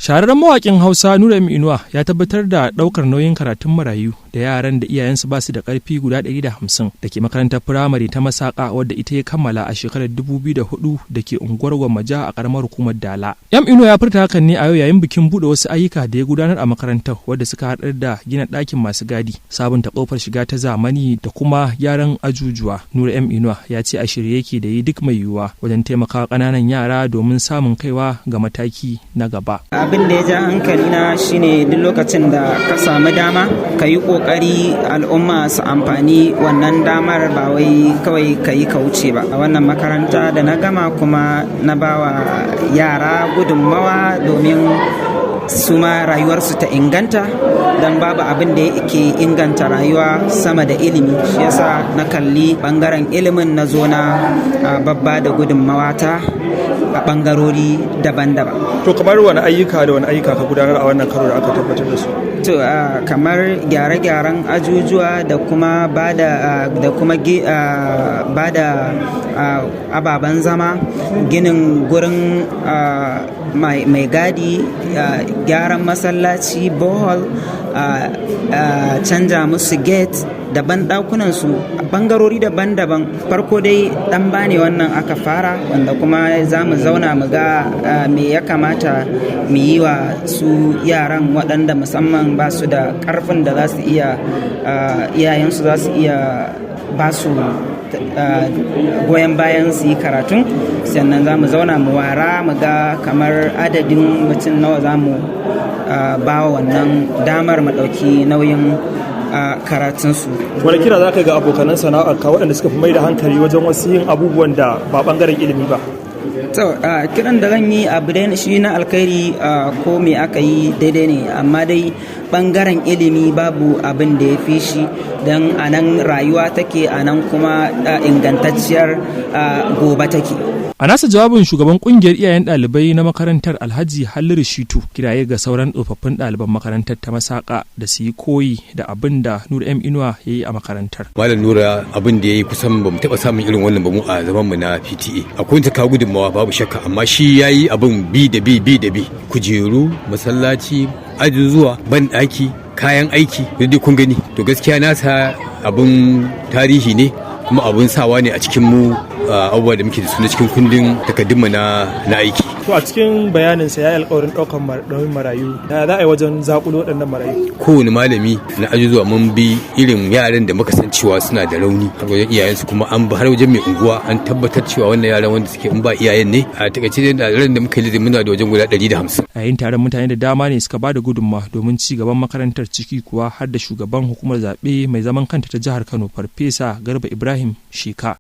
Shahararren mawaƙin Hausa Nura M Inuwa ya tabbatar da ɗaukar nauyin karatun marayu da yaran da iyayensu ba su da ƙarfi guda 150 da ke makarantar firamare ta Masaka, wadda ita ya kammala a shekarar 2004, da ke unguwar Gwammaja a ƙaramar hukumar Dala. M Inuwa ya furta hakan ne a yau yayin bikin buɗe wasu ayyuka da ya gudanar a makarantar, wadda suka haɗar da gina ɗakin masu gadi, sabunta ƙofar shiga ta zamani da kuma gyaran ajujuwa. Nura M Inuwa ya ce a shirye yake da yi duk mai yiwuwa wajen taimakawa ƙananan yara domin samun kaiwa ga mataki na gaba. Abin da ya ja hankali na shine duk lokacin da ka samu dama, ka yi kokari al'umma su amfani wannan damar, ba wai kawai ka yi ka wuce ba. A wannan makaranta da na gama kuma na bawa yara gudunmawa domin su ma rayuwarsu ta inganta, don babu abin da yake inganta rayuwa sama da ilimi. Shi yasa na kalli bangaren ilimin, na zo na babba da gudunmawa ta a bangarori daban-daban. To, kamar wani ayyuka da wani ayyuka ka gudanar a wannan karo da aka tabbatar da su? To, kamar gyare-gyaren ajujuwa da kuma bada da kuma bada ababen zama, ginin gurin mai gadi, gyaran masallaci, borehole, canja musu gate daban ɗakunan su, bangarori daban-daban. Farko dai dan bane wannan aka fara, wanda kuma za mu zauna mu ga me ya kamata mu yi wa su yaran waɗanda musamman ba su da ƙarfin da za su iya, iyayensu za su iya ba su goyon bayan su yi karatun. Sannan za mu zauna mu wara mu ga kamar adadin mutum nawa za mu ba wannan damar mu ɗauki nauyin karatunsu. Wani kira za ka ga abokanan sana'ar ka waɗanda suka fi mai da hankali wajen wasu yin abubuwan da ba ɓangaren ilimi ba? To, kiran da zan yi, abu dai shi na alkhairi, ko me aka yi daidai ne, amma dai bangaren ilimi babu abin da ya fi shi, don a nan rayuwa take, a nan kuma ingantacciyar gobe take. A nasa jawabin, shugaban kungiyar iyayen ɗalibai na makarantar, Alhaji Halliru Shitu, kiraye ga sauran tsofaffin ɗaliban makarantar ta Masaka da su yi koyi da abin da Nura M Inuwa ya yi a makarantar. Malam Nura, abin da ya yi kusan ba mu taɓa samun irin wannan ba mu a zaman mu na PTA. Akwai ta kawo gudunmawa, babu shakka, amma shi ya yi abin bi da bi, bi da bi. Kujeru, masallaci, ajuzuwa, ban ɗaki, kayan aiki, dai kun gani. To, gaskiya nasa abin tarihi ne, kuma abin sawa ne a cikin mu abubuwa da muke da su na cikin kundin takardunmu na aiki. To, a cikin bayaninsa ya yi alkawarin ɗaukar nauyin marayu. Ya za a yi wajen zakulo waɗannan marayu? Kowane malami na ajuzuwa mun bi irin yaran da muka san cewa suna da rauni har wajen iyayensu, kuma an bi har wajen mai unguwa, an tabbatar cewa wannan yaran wanda suke in ba iyayen ne. A takaice dai, da ran da muka yi, muna da wajen guda 150. A yayin taron, mutane da dama ne suka bada gudunmawa domin ci gaban makarantar, ciki kuwa har da shugaban hukumar zaɓe mai zaman kanta ta jihar Kano, Farfesa Garba Ibrahim Sheka.